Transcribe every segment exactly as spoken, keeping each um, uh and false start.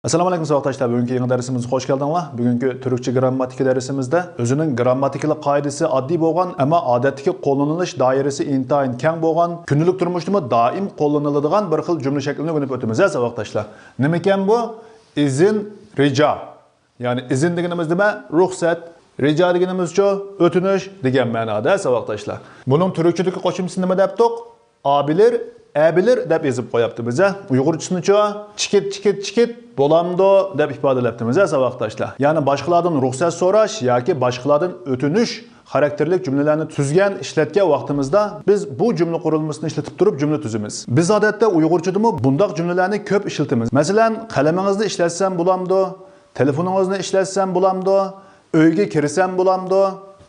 ئەسسالامۇ ئەلەيكۇم ساۋاقداشلار، بۈگۈنكى يېڭى دەرسىمىزگە خوش كەلدىڭلار. بۈگۈنكى تۈركچە گىرامماتىكا دەرسىمىزدە ئۆزىنىڭ گىرامماتىكىلىق قائىدىسى ئاددىي بولغان، ئەمما ئادەتتىكى قوللىنىلىش دائىرىسى ئىنتايىن كەڭ بولغان، كۈندىلىك تۇرمۇشتىمۇ دائىم قوللىنىلىدىغان بىر خىل جۈملە شەكلىنى ئۆگىنىپ ئۆتىمىز ھە ساۋاقداشلار. نېمىكەن بۇ؟ ئىزىن، رىجا. يەنى ئىزىن دېگىنىمىز نېمە؟ رۇخسەت. رىجا دېگىنىمىزچۇ؟ ئۆتۈنۈش دېگەن مەنادا ساۋاقداشلار. بۇنىڭ تۈركچىدىكى قوشۇمچىسى نېمە دەپتۇق؟ ئابىلىر، ئەبىلىر دەپ يېزىپ قوياپتىمىز ھە. ئۇيغۇرچىسىنىچۇ؟ چىكىت، چىكىت، چىكىت، بولامدۇ دەپ ئىپادىلەپتىمىز ھە ساۋاقداشلار. يەنى باشقىلاردىن رۇخسەت سوراش ياكى باشقىلاردىن ئۆتۈنۈش خاراكتېرلىك جۈملىلەرنى تۈزگەن، ئىشلەتكەن ۋاقتىمىزدا بىز بۇ جۈملە قۇرۇلمىسىنى ئىشلىتىپ تۇرۇپ جۈملە تۈزىمىز. بىز ئادەتتە ئۇيغۇرچىدىمۇ بۇنداق جۈملىلەرنى كۆپ ئىشلىتىمىز. مەسىلەن، قەلىمىڭىزنى ئىشلەتسەم بولامدۇ؟ تېلېفونىڭىزنى ئىشلەتسەم بولامدۇ؟ ئۆيگە كىرسەم بولامدۇ؟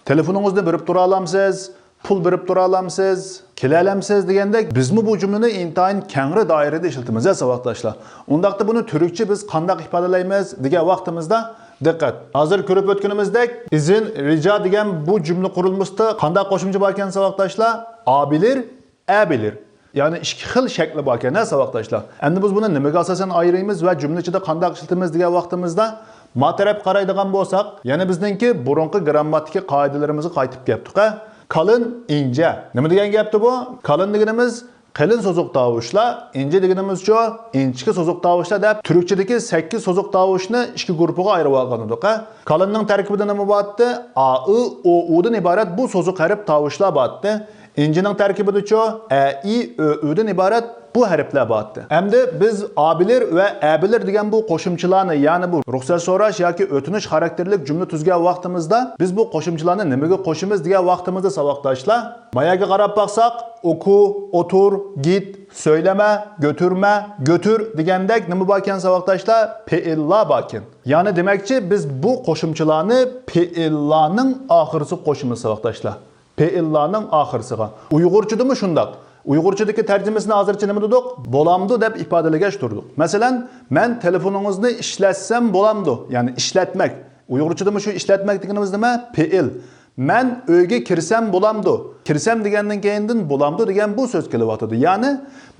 تېلېفونىڭىزنى بېرىپ تۇرالامسىز؟ پۇل بېرىپ تۇرالامسىز؟ كېلەلەمسىز دېگەندەك بىزمۇ بۇ جۈملىنى ئىنتايىن كەڭرى دائىرىدە ئىشلىتىمىز ھە ساۋاقداشلار. ئۇنداقتا بۇنى تۈركچە بىز قانداق ئىپادىلەيمىز دېگەن ۋاقتىمىزدا، دىققەت. ھازىر كۆرۈپ ئۆتكىنىمىزدەك، ئىزىن، رىجا دېگەن بۇ جۈملە قۇرۇلمىسىدا قانداق قوشۇمچە باركەن ساۋاقداشلار؟ ئابىلىر، ئەبىلىر. يەنى ئىككى خىل شەكلى باركەن ھە ساۋاقداشلار. ئەمدى بىز بۇنى نېمىگە ئاساسەن ئايرىيمىز ۋە جۈملە ئىچىدە قانداق ئىشلىتىمىز دېگەن ۋاقتىمىزدا، ما تەرەپ قارايدىغان بولساق، يەنە بىزنىڭكى بۇرۇنقى گىرامماتىكا قائىدىلىرىمىزغا قايتىپ كەپتۇق ھە. كالىن، ئىنجە. نېمە دېگەن گەپتۇ بۇ؟ كالىن دېگىنىمىز قېلىن سوزۇق تاۋۇشلار، ئىنجە دېگىنىمىزچۇ؟ ئىنچىكە سوزۇق تاۋۇشلار دەپ تۈركچىدىكى سەككىز سوزۇق تاۋۇشنى ئىككى گۇرۇپپىغا ئايرىۋالغان ئىدۇق ھە. كالىننىڭ تەركىبىدە نېمە بارتتى؟ ئا، ئۇ، ئو، ئۇدىن ئىبارەت بۇ سوزۇق ھەرپ تاۋۇشلار بارتتى. ئىنجىنىڭ تەركىبىدىچۇ؟ ئە، ئى، ئۆ، ئۆدىن ئىبارەت بۇ ھەرپلەر بارتتى. ئەمدى بىز ئابىلىر ۋە ئەبىلىر دېگەن بۇ قوشۇمچىلارنى، يەنى بۇ رۇخسەت سوراش ياكى ئۆتۈنۈش خاراكتېرلىك جۈملە تۈزگەن ۋاقتىمىزدا بىز بۇ قوشۇمچىلارنى نېمىگە قوشىمىز دېگەن ۋاقتىمىزدا ساۋاقداشلار، ماياگە قاراپ باقساق، ئوكۇ، ئوتۇر، گىت، سۆيلەمە، گۆتۈرمە، گۆتۈر دېگەندەك نېمە باركەن ساۋاقداشلار؟ پېئىللار باركەن. يەنى دېمەكچى، بىز بۇ قوشۇمچىلارنى پېئىللارنىڭ ئاخىرىسىغا قوشىمىز ساۋاقداشلار. پېئىللارنىڭ ئاخىرىسىغا. ئۇيغۇرچىدىمۇ شۇنداق. ئۇيغۇرچىدىكى تەرجىمىسىنى ھازىرچە نېمە دېدۇق؟ بولامدۇ دەپ ئىپادىلىگەچ تۇردۇق. مەسىلەن، مەن تېلېفونىڭىزنى ئىشلەتسەم بولامدۇ؟ يەنى ئىشلەتمەك. ئۇيغۇرچىدىمۇ شۇ ئىشلەتمەك دېگىنىمىز نېمە؟ پېئىل. مەن ئۆيگە كىرسەم بولامدۇ؟ كىرسەم دېگەندىن كېيىندىن بولامدۇ دېگەن بۇ سۆز كېلىۋاتىدۇ. يەنى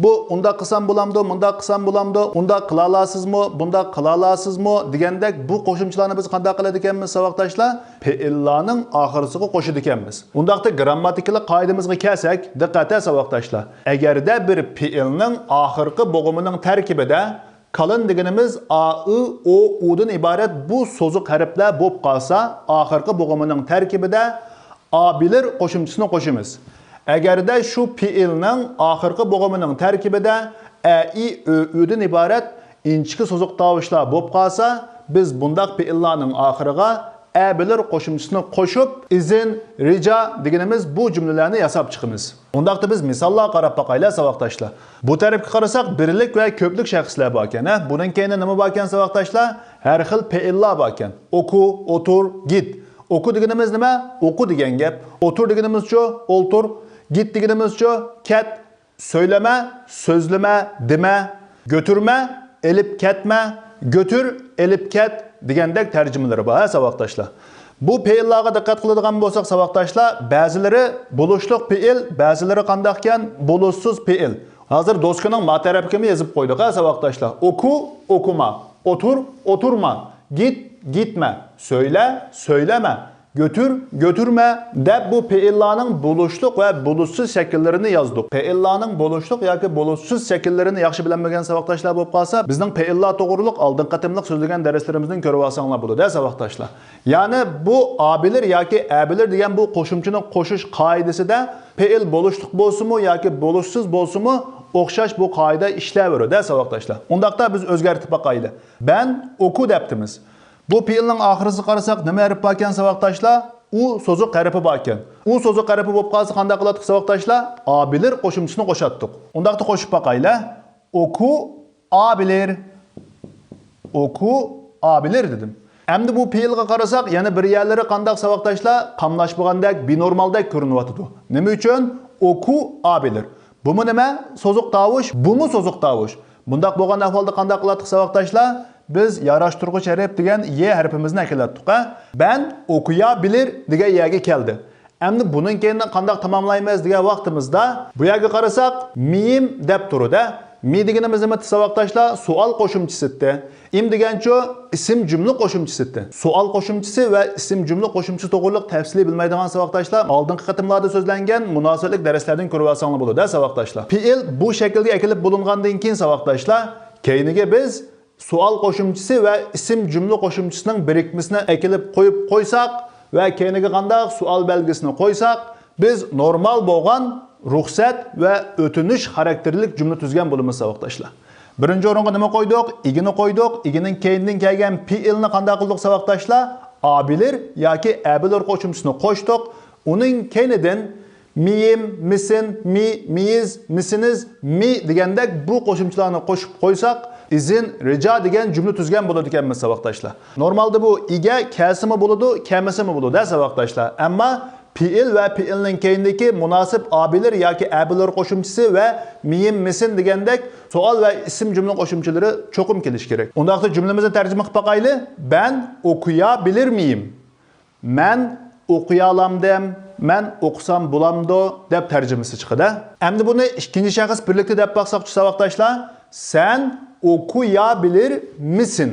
بۇ ئۇنداق قىلسام بولامدۇ، مۇنداق قىلسام بولامدۇ، ئۇنداق قىلالارسىزمۇ، بۇنداق قىلالارسىزمۇ دېگەندەك بۇ قوشۇمچىلارنى بىز قانداق قىلىدىكەنمىز ساۋاقداشلار؟ پېئىللارنىڭ ئاخىرىسىغا قوشىدىكەنمىز. ئۇنداقتا گىرامماتىكىلىق قائىدىمىزغا كەلسەك، دىققەت ھە ساۋاقداشلار. ئەگەردە بىر پېئىلنىڭ ئاخىرقى بوغۇمىنىڭ تەركىبىدە كالىن دېگىنىمىز ئا، ئۇ، ئو، ئۇدىن ئىبارەت بۇ سوزۇق ھەرپلەر بولۇپ قالسا، ئاخىرقى بوغۇمىنىڭ تەركىبىدە ئابىلىر قوشۇمچىسىنى قوشىمىز. ئەگەردە شۇ پېئىلنىڭ ئاخىرقى بوغۇمىنىڭ تەركىبىدە ئە، ئى، ئۆ، ئۆدىن ئىبارەت ئىنچىكە سوزۇق تاۋۇشلار بولۇپ قالسا، بىز بۇنداق پېئىللارنىڭ ئاخىرىغا ئەبىلىر قوشۇمچىسىنى قوشۇپ، ئىزىن، رىجا دېگىنىمىز بۇ جۈملىلەرنى ياساپ چىقىمىز. ئۇنداقتا بىز مىساللارغا قاراپ باقايلى ساۋاقداشلار. بۇ تەرەپكە قارىساق، بىرلىك ۋە كۆپلۈك شەخسلەر باركەن ھە. بۇنىڭ كەينىدە نېمە باركەن ساۋاقداشلار؟ ھەر خىل پېئىللار باركەن. ئوكۇ، ئوتۇر، گىت. ئوكۇ دېگىنىمىز نېمە؟ ئوقۇ دېگەن گەپ. ئوتۇر دېگىنىمىزچۇ؟ ئولتۇر. گىت دېگىنىمىزچۇ؟ كەت. سۆيلەمە، سۆزلىمە، دېمە. گۆتۈرمە، ئېلىپ كەتمە. گۆتۈر، ئېلىپ كەت دېگەندەك تەرجىمىلىرى بار ھە ساۋاقداشلار. بۇ پېئىللارغا دىققەت قىلىدىغان بولساق ساۋاقداشلار، بەزىلىرى بولۇشلۇق پېئىل، بەزىلىرى قانداقكەن؟ بولۇشسىز پېئىل. ھازىر دوسكىنىڭ ما تەرەپكىمۇ يېزىپ قويدۇق ھە ساۋاقداشلار. ئوكۇ، ئوكۇما. ئوتۇر، ئوتۇرما. گىت، گىتمە. سۆيلە، سۆيلەمە. گۆتۈر، گۆتۈرمە دەپ بۇ پېئىللارنىڭ بولۇشلۇق ۋە بولۇشسىز شەكىللىرىنى يازدۇق. پېئىللارنىڭ بولۇشلۇق ياكى بولۇشسىز شەكىللىرىنى ياخشى بىلەلمىگەن ساۋاقداشلار بولۇپ قالسا، بىزنىڭ پېئىللار توغرۇلۇق ئالدىنقى قېتىملىق سۆزلىگەن دەرسلىرىمىزدىن كۆرۈۋالساڭلار بولىدۇ ھە ساۋاقداشلار. يەنى بۇ ئابىلىر ياكى ئەبىلىر دېگەن بۇ قوشۇمچىنى قوشۇش قائىدىسىدە پېئىل بولۇشلۇق بولسىمۇ ياكى بولۇشسىز بولسىمۇ ئوخشاش بۇ قائىدە ئىشلەۋېرىدۇ ھە ساۋاقداشلار. ئۇنداقتا بىز ئۆزگەرتىپ باقايلى. بەن ئوكۇ دەپتىمىز. بۇ پېئىلنىڭ ئاخىرىسىغا قارىساق، نېمە ھەرپ باركەن ساۋاقداشلار؟ ئۇ سوزۇق ھەرپى باركەن. ئۇ سوزۇق ھەرپى بولۇپ قالسا، قانداق قىلاتتۇق ساۋاقداشلار؟ ئابىلىر قوشۇمچىسىنى قوشاتتۇق. ئۇنداقتا قوشۇپ باقايلى. ئوكۇ ئابىلىر. ئوكۇ ئابىلىر دېدىم. ئەمدى بۇ پېئىلغا قارىساق، يەنە بىر يەرلىرى قانداق ساۋاقداشلار؟ قاملاشمىغاندەك، بىنورمالدەك كۆرۈنۈۋاتىدۇ. نېمە ئۈچۈن؟ ئوكۇ ئابىلىر. بۇمۇ نېمە؟ سوزۇق تاۋۇش، بۇمۇ سوزۇق تاۋۇش. بۇنداق بولغان ئەھۋالدا قانداق قىلاتتۇق ساۋاقداشلار؟ بىز ياراشتۇرغۇچ ھەرپ دېگەن ي ھەرپىمىزنى ئەكېلەتتۇق ھە. بەن ئوكۇيا بىلىر دېگەن يەرگە كەلدى. ئەمدى بۇنىڭ كەينىدىن قانداق تاماملايمىز دېگەن ۋاقتىمىزدا، بۇ يەرگە قارىساق، مىيىم دەپ تۇرىدۇ ھە. مى دېگىنىمىز نېمە ساۋاقداشلار؟ سوئال قوشۇمچىسى. ئىم دېگەنچۇ؟ ئىسىم جۈملە قوشۇمچىسى. سوئال قوشۇمچىسى ۋە ئىسىم جۈملە قوشۇمچىسى توغرىلىق تەپسىلىي بىلمەيدىغان ساۋاقداشلار ئالدىنقى قېتىملاردا سۆزلەنگەن مۇناسىۋەتلىك دەرسلەردىن كۆرۈۋالساڭلار بولىدۇ-دە ساۋاقداشلار. پېئىل بۇ شەكىلگە ئەكېلىپ بولۇنغاندىن كېيىن ساۋاقداشلار، كەينىگە بىز سوئال قوشۇمچىسى ۋە ئىسىم جۈملە قوشۇمچىسىنىڭ بىرىكمىسىنى ئەكېلىپ قويۇپ قويساق ۋە كەينىگە قانداق سوئال بەلگىسىنى قويساق، بىز نورمال بولغان رۇخسەت ۋە ئۆتۈنۈش خاراكتېرلىك جۈملە تۈزگەن بولىمىز ساۋاقداشلار. بىرىنچى ئورۇنغا نېمە قويدۇق؟ ئىگىنى قويدۇق. ئىگىنىڭ كەينىدىن كەلگەن پېئىلنى قانداق قىلدۇق ساۋاقداشلار؟ ئابىلىر ياكى ئەبىلىر قوشۇمچىسىنى قوشتۇق. ئۇنىڭ كەينىدىن مېيىم، مېسىن، مى، مېيىز، مېسىنىز، مى دېگەندەك بۇ قوشۇمچىلارنى قوشۇپ قويساق، ئىزىن، رىجا دېگەن جۈملە تۈزگەن بولىدىكەنمىز ساۋاقداشلار. نورمالدا بۇ ئىگە كەلسىمۇ بولىدۇ، كەلمىسىمۇ بولىدۇ-دە ساۋاقداشلار. ئەمما پېئىل ۋە پېئىلنىڭ كەينىدىكى مۇناسىپ ئابىلىر ياكى ئەبىلىر قوشۇمچىسى ۋە مېيىم، مېسىن دېگەندەك سوئال ۋە ئىسىم جۈملە قوشۇمچىلىرى چوقۇم كېلىشى كېرەك. ئۇنداقتا جۈملىمىزنى تەرجىمە قىلىپ باقايلى. بەن ئوقۇيابىلىرمىيىم؟ مەن ئوقۇيالامدىم؟ مەن ئوقۇسام بولامدۇ؟ دەپ تەرجىمىسى چىقىدۇ. ئەمدى بۇنى ئىككىنچى شەخس بىرلىكتە دەپ باقساقچۇ ساۋاقداشلار؟ سەن ئوقۇيابىلىرمىسىن؟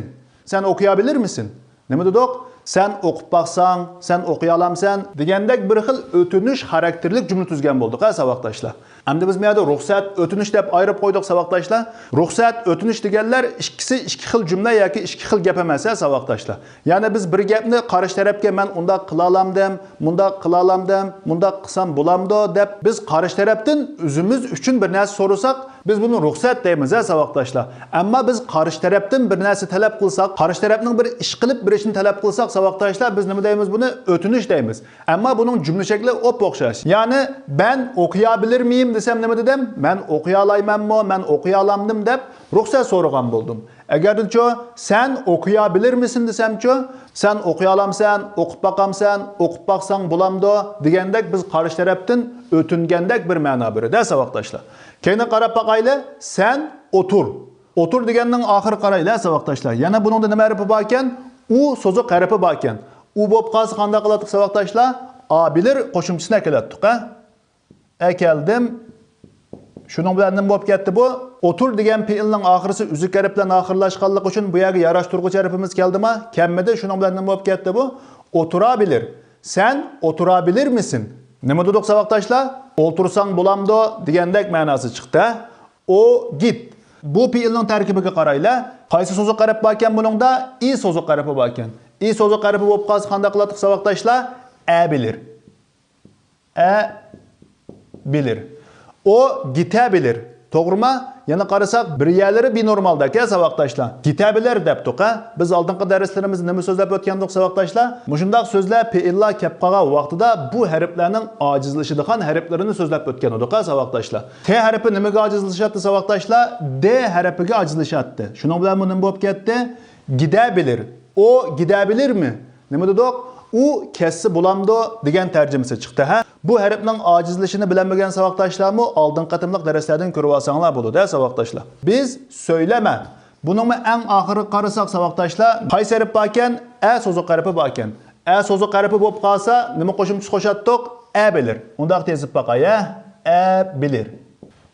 سەن ئوقۇيابىلىرمىسىن؟ نېمە دېدۇق؟ سەن ئوقۇپ باقساڭ، سەن ئوقۇيالامسەن؟ دېگەندەك بىر خىل ئۆتۈنۈش خاراكتېرلىك جۈملە تۈزگەن بولدۇق ھە ساۋاقداشلار. ئەمدى بىز بۇ يەردە رۇخسەت، ئۆتۈنۈش دەپ ئايرىپ قويدۇق ساۋاقداشلار. رۇخسەت، ئۆتۈنۈش دېگەنلەر ئىككىسى ئىككى خىل جۈملە ياكى ئىككى خىل گەپ ئەمەس ھە ساۋاقداشلار. يەنى بىز بىر گەپنى قارشى تەرەپكە مەن ئۇنداق قىلالامدىم، مۇنداق قىلالامدىم، مۇنداق قىلسام بولامدۇ دەپ بىز قارشى تەرەپتىن ئۆزىمىز ئۈچۈن بىر نەرسە سورىساق، بىز بۇنى رۇخسەت دەيمىز ھە ساۋاقداشلار. ئەمما بىز قارشى تەرەپتىن بىر نەرسە تەلەپ قىلساق، قارشى تەرەپنىڭ بىر ئىش قىلىپ بېرىشىنى تەلەپ قىلساق ساۋاقداشلار، بىز نېمە دەيمىز بۇنى؟ ئۆتۈنۈش دەيمىز. ئەمما بۇنىڭ جۈملە شەكلى ئوپئوخشاش. يەنى، بەن ئوقۇيابىلىرمىيىم دېسەم نېمە دېدىم؟ مەن ئوقۇيالايمەنمۇ؟ مەن ئوقۇيالامدىم دەپ رۇخسەت سورىغان بولدۇم. ئەگەردىچۇ، سەن ئوقۇيابىلىرمىسەن دېسەمچۇ؟ سەن ئوقۇيالامسەن؟ ئوقۇپ باقامسەن؟ ئوقۇپ باقساڭ بولامدۇ؟ دېگەندەك بىز قارشى تەرەپتىن ئۆتۈنگەندەك بىر مەنا بېرىدۇ ساۋاقداشلار. كەينىگە قاراپ باقايلى. سەن ئوتۇر. ئوتۇر دېگەننىڭ ئاخىرى قارايلى ساۋاقداشلار. يەنە بۇنىڭدا نېمە ھەرپى باركەن؟ ئۇ سوزۇق ھەرپى باركەن. ئۇ بولۇپ قالسا قانداق قىلاتتۇق ساۋاقداشلار؟ ئابىلىر قوشۇمچىسىنى ئەكېلەتتۇق ھە. ئەكەلدىم. شۇنىڭ بىلەن نېمە بولۇپ كەتتى بۇ؟ ئوتۇر دېگەن پېئىلنىڭ ئاخىرىسى ئۈزۈك ھەرپ بىلەن ئاخىرلاشقانلىقى ئۈچۈن بۇ يەرگە ياراشتۇرغۇچى ھەرپىمىز كەلدىما؟ كەلمىدى. شۇنىڭ بىلەن نېمە بولۇپ كەتتى بۇ؟ ئولتۇرابىلىر. سەن ئولتۇرابىلىرمىسەن؟ نېمە دېدۇق ساۋاقداشلار؟ ئولتۇرساڭ بولامدۇ دېگەندەك مەناسى چىقتى. ئو گىت. بۇ پېئىلنىڭ تەركىبىگە قارايلى. قايسى سوزۇق ھەرپ باركەن بۇنىڭدا؟ ئى سوزۇق ھەرپى باركەن. ئى سوزۇق ھەرپى بولۇپ قالسا قانداق قىلاتتۇق ساۋاقداشلار؟ ئە بىلىر. ئە بىلىر. ئو گىتە بىلىر. توغرىما؟ يەنە قارىساق، بىر يەرلىرى بىنورمالدەك ھە ساۋاقداشلار. گىتە بىلەر دەپتۇق ھە. بىز ئالدىنقى دەرسلىرىمىزدە نېمە سۆزلەپ ئۆتكەندۇق ساۋاقداشلار؟ مۇشۇنداق سۆزلەر پېئىللار كەپ قالغان ۋاقتىدا بۇ ھەرپلەرنىڭ ئاجىزلىشىدىغان ھەرپلىرىنى سۆزلەپ ئۆتكەن ئىدۇق ھە ساۋاقداشلار. تې ھەرپى نېمىگە ئاجىزلىشاتتى ساۋاقداشلار؟ دې ھەرپىگە ئاجىزلىشاتتى. شۇنىڭ بىلەن بۇ نېمە بولۇپ كەتتى؟ گىدە بىلىر. ئو گىدە بىلىرمى؟ نېمە دېدۇق؟ ئۇ كەتسە بولامدۇ دېگەن تەرجىمىسى چىقتى ھە. بۇ ھەرپنىڭ ئاجىزلىشىشىنى بىلەلمىگەن ساۋاقداشلارمۇ ئالدىنقى قېتىملىق دەرسلەردىن كۆرۈۋالساڭلار بولىدۇ ھە ساۋاقداشلار. بىز سۆيلەمە. بۇنىڭمۇ ئەڭ ئاخىرىغا قارىساق ساۋاقداشلار، قايسى ھەرپ باركەن؟ ئە سوزۇق ھەرپى باركەن. ئە سوزۇق ھەرپى بولۇپ قالسا نېمە قوشۇمچىسى قوشاتتۇق؟ ئە بىلىر. ئۇنداقتا يېزىپ باقاي ھە. ئە بىلىر.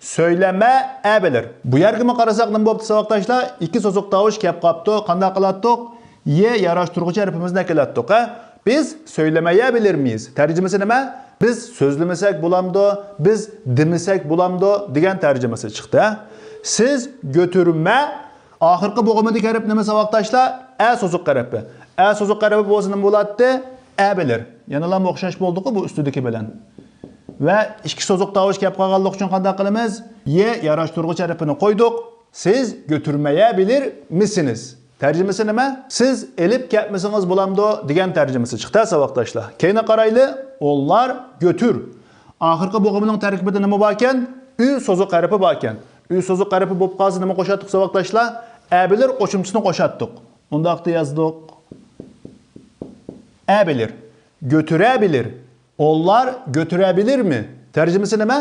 سۆيلەمە ئە بىلىر. بۇ يەرگىمۇ قارىساق نېمە بوپتۇ ساۋاقداشلار؟ ئىككى سوزۇق تاۋۇش كەپ قاپتۇ. قانداق قىلاتتۇق؟ يې ياراشتۇرغۇچى ھەرپىمىزنى ئەكېلەتتۇق ھە. بىز سۆيلىمەيە بىلىرمىز. تەرجىمىسى نېمە؟ بىز سۆزلىمىسەك بولامدۇ؟ بىز دېمىسەك بولامدۇ؟ دېگەن تەرجىمىسى چىقتى ھە. سىز گۆتۈرمە. ئاخىرقى بوغۇمىدىكى ھەرپ نېمە ساۋاقداشلار؟ ئە سوزۇق ھەرپى. ئە سوزۇق ھەرپى بولسا نېمە بولاتتى؟ ئە بىلىر. يەنىلا ئوخشاش بولدىغۇ بۇ ئۈستىدىكى بىلەن. ۋە ئىككى سوزۇق تاۋۇش كەپ قالغانلىقى ئۈچۈن قانداق قىلىمىز؟ يې ياراشتۇرغۇچ ھەرپىنى قويدۇق. سىز گۆتۈرمەيە بىلىرمىسىنىز؟ تەرجىمىسى نېمە؟ سىز ئېلىپ كەتمىسىڭىز بولامدۇ؟ دېگەن تەرجىمىسى چىقتى ساۋاقداشلار. كەينىگە قارايلى. ئونلار گۆتۈر. ئاخىرقى بوغۇمىنىڭ تەركىبىدە نېمە باركەن؟ ئۈ سوزۇق ھەرپى باركەن. ئۈ سوزۇق ھەرپى بولۇپ قالسا نېمە قوشاتتۇق ساۋاقداشلار؟ ئە بىلىر قوشۇمچىسىنى قوشاتتۇق. ئۇنداقتا يازدۇق. ئە بىلىر. گۆتۈرە بىلىر. ئونلار گۆتۈرە بىلىرمى؟ تەرجىمىسى نېمە؟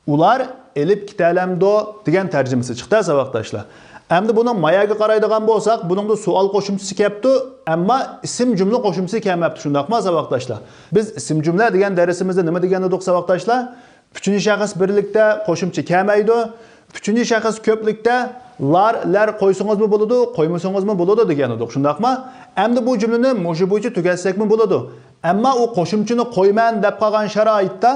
ئۇلار ئېلىپ كېتەلەمدۇ؟ دېگەن تەرجىمىسى چىقتى ساۋاقداشلار. ئەمدى بۇنىڭ ماياگە قارايدىغان بولساق، بۇنىڭدا سوئال قوشۇمچىسى كەپتۇ، ئەمما ئىسىم جۈملە قوشۇمچىسى كەلمەپتۇ، شۇنداقمۇ ساۋاقداشلار؟ بىز ئىسىم جۈملە دېگەن دەرسىمىزدە نېمە دېگەن ئىدۇق ساۋاقداشلار؟ ئۈچىنچى شەخس بىرلىكتە قوشۇمچە كەلمەيدۇ. ئۈچىنچى شەخس كۆپلۈكتە لار، لەر قويسىڭىزمۇ بولىدۇ، قويمىسىڭىزمۇ بولىدۇ دېگەن ئىدۇق، شۇنداقمۇ؟ ئەمدى بۇ جۈملىنى مۇشۇ بويىچە تۈگەتسەكمۇ بولىدۇ. ئەمما ئۇ قوشۇمچىنى قويىمەن دەپ قالغان شارائىتتا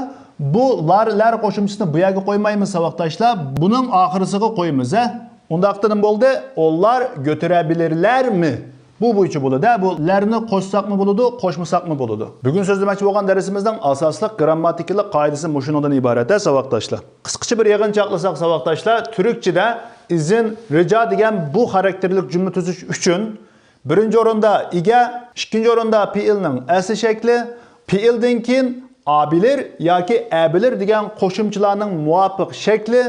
بۇ لار، لەر قوشۇمچىسىنى بۇ يەرگە قويمايمىز، ساۋاقداشلار. بۇنىڭ ئاخىرىسىغا قويىمىز، ھە؟ ئۇنداقتا نېمە بولدى؟ ئۇلار كۆتۈرەبىلىرلەرمۇ؟ بۇ بويىچە بولىدۇ، ھە؟ بۇ لەرنى قوشساقمۇ بولىدۇ، قوشمىساقمۇ بولىدۇ. بۈگۈن سۆزلىمەكچى بولغان دەرسىمىزنىڭ ئاساسلىق گىرامماتىكىلىق قائىدىسى مۇشۇنىڭدىن ئىبارەت، ھە، ساۋاقداشلار. قىسقىچە بىر يىغىنچاقلىساق، ساۋاقداشلار، تۈركچىدە ئىزىن، رىجا دېگەن بۇ خاراكتېرلىك جۈملە تۈزۈش ئۈچۈن بىرىنچى ئورۇندا ئىگە، ئىككىنچى ئورۇندا پېئىلنىڭ ئەسلى شەكلى، پېئىلدىن كېيىن ئابىلىر ياكى ئەبىلىر دېگەن قوشۇمچىلارنىڭ مۇۋاپىق شەكلى،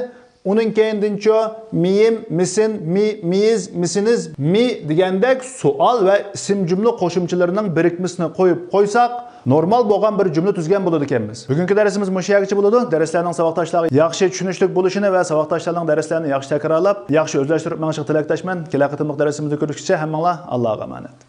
ئۇنىڭ كەينىدىنچۇ مىيىم، مىسىن، مى، مىيىز، مىسىنىز، مى دېگەندەك سوئال ۋە ئىسىم جۈملە قوشۇمچىلىرىنىڭ بىرىكمىسىنى قويۇپ قويساق، نورمال بولغان بىر جۈملە تۈزگەن بولىدىكەنمىز. بۈگۈنكى دەرسىمىز مۇشۇ يەرگىچە بولىدۇ. دەرسلەرنىڭ ساۋاقداشلارغا ياخشى چۈشىنىشلىك بولۇشىنى ۋە ساۋاقداشلارنىڭ دەرسلەرنى ياخشى تەكرارلاپ، ياخشى ئۆزلەشتۈرۈپ مېڭىشىغا تىلەكداشمەن. كېلەر قېتىملىق دەرسىمىزدە كۆرۈشكىچە ھەممىڭلار ئاللاغا ئامانەت.